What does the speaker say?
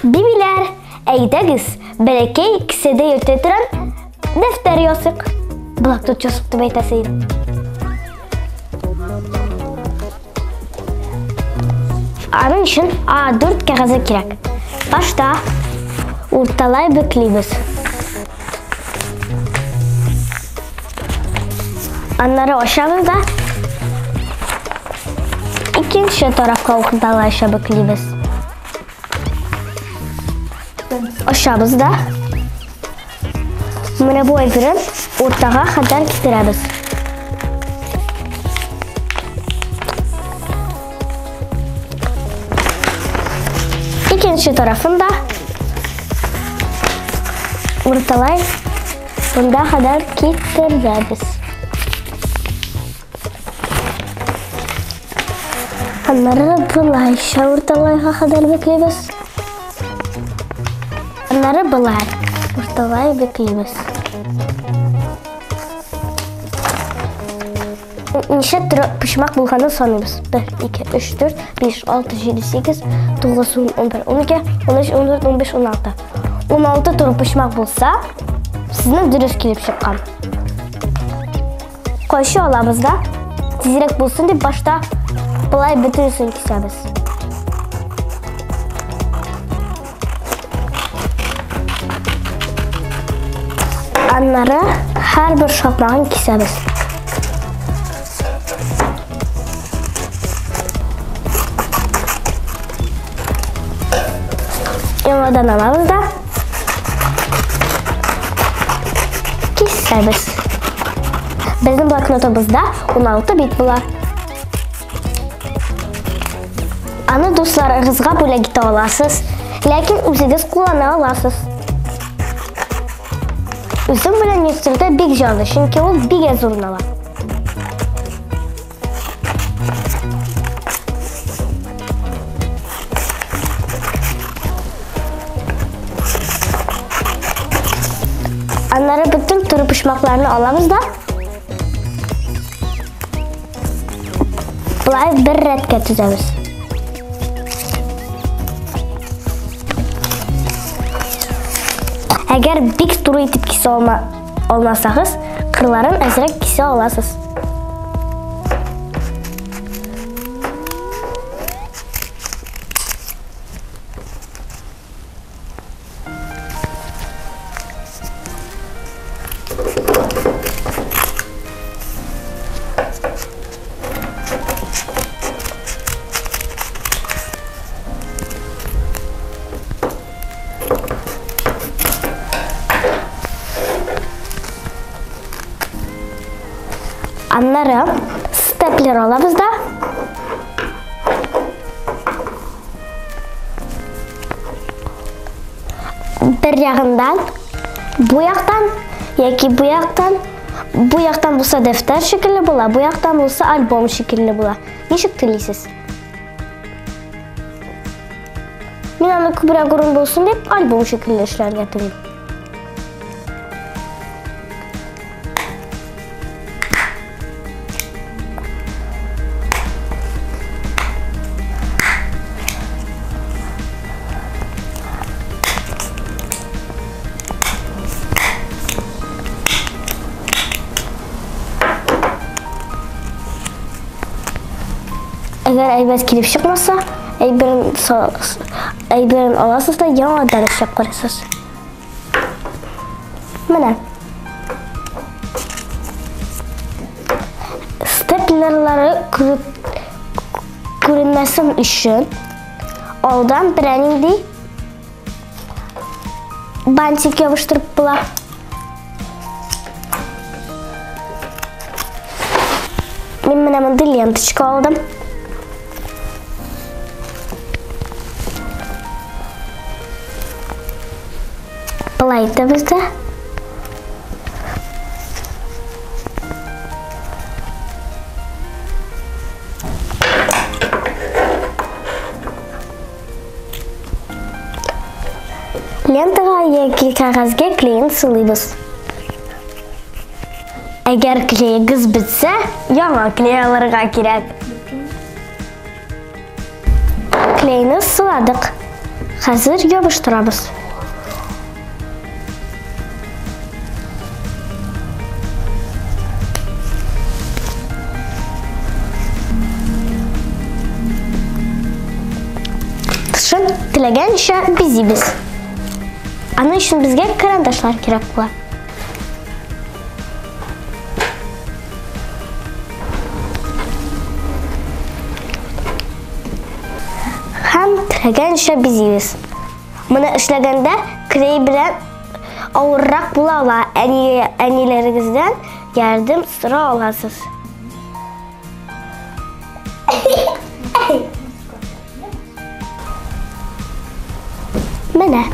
Бибиләр, әйдәгез, бәләкәй кесәдә йөртә торган дәфтәр ясыйк. Блокнот ясыйк дип әйтәсе идем. Аның өчен А4 кәгазе кирәк. Башта урталай бөклибез. Аннары ачабыз да икенче тарафка урталай бөклибез. Ачабыз да менә бу әйберен уртага кадәр китерәбез. Икенче тарафын да урталай бунда кадәр китерәбез. Аннары былайша урталайга кадәр бөклибез. Аннары былай урталай бөклибез. Ничә почмак булганын саныйбыз. 1, 2, 3, 4, 5, 6, 7, 8, 9, 10, 11, 12, 13, 14, 15, 16. 16 туры почмак булса, сезнең дөрес килеп чыккан. Кайчы алабыз да, тизрәк булсын дип башта былай бөтенесен кисәбез. Аннары һәрбер шакмагын кисәбез. Яңадан алабыз да кисәбез. Безнең блокнотыбызда 16 бит була. Аны дусларыгызга бүләк итә аласыз, ләкин үзегез куллана аласыз. Үзем белән йөртергә бик җайлы, чөнки ул бик әз урын ала. Аннары бөтен туры почмакларны алабыз да былай бер рәткә төзәбез. Әгәр бик туры итеп кисә алмасагыз, кырларын әзрәк кисә аласыз. Аннары степлер алабыз да бер ягындан, бу яктан яки бу яктан, бу яктан булса дәфтәр шикелле була, бу яктан булса альбом шикелле була. Ничек телисез? Мин аны күбрәк урын булсын дип альбом шикелле эшләргә телим. Әгәр әйбәт килеп чыкмаса, әйберен аласыз да яңадан эшләп карыйсыз. Менә. Степлерлары күренмәсен өчен алдан берәр нинди бантик ябыштырып була. Мин менә мондый ленточка алдым. Былай итәбез дә. Лентага яки кәгазьгә клеен сылыйбыз. Әгәр клеегез бетсә, яңа клей алырга кирәк. Клейны сыладык. Хәзер ябыштырабыз. Тышын теләгәнчә бизибез. Аның өчен безгә карандашлар кирәк була. Һәм теләгәнчә бизибез. Моны эшләгәндә клей белән авыррак була ала. Әни, әниләрегездән ярдәм сора аласыз. Менә.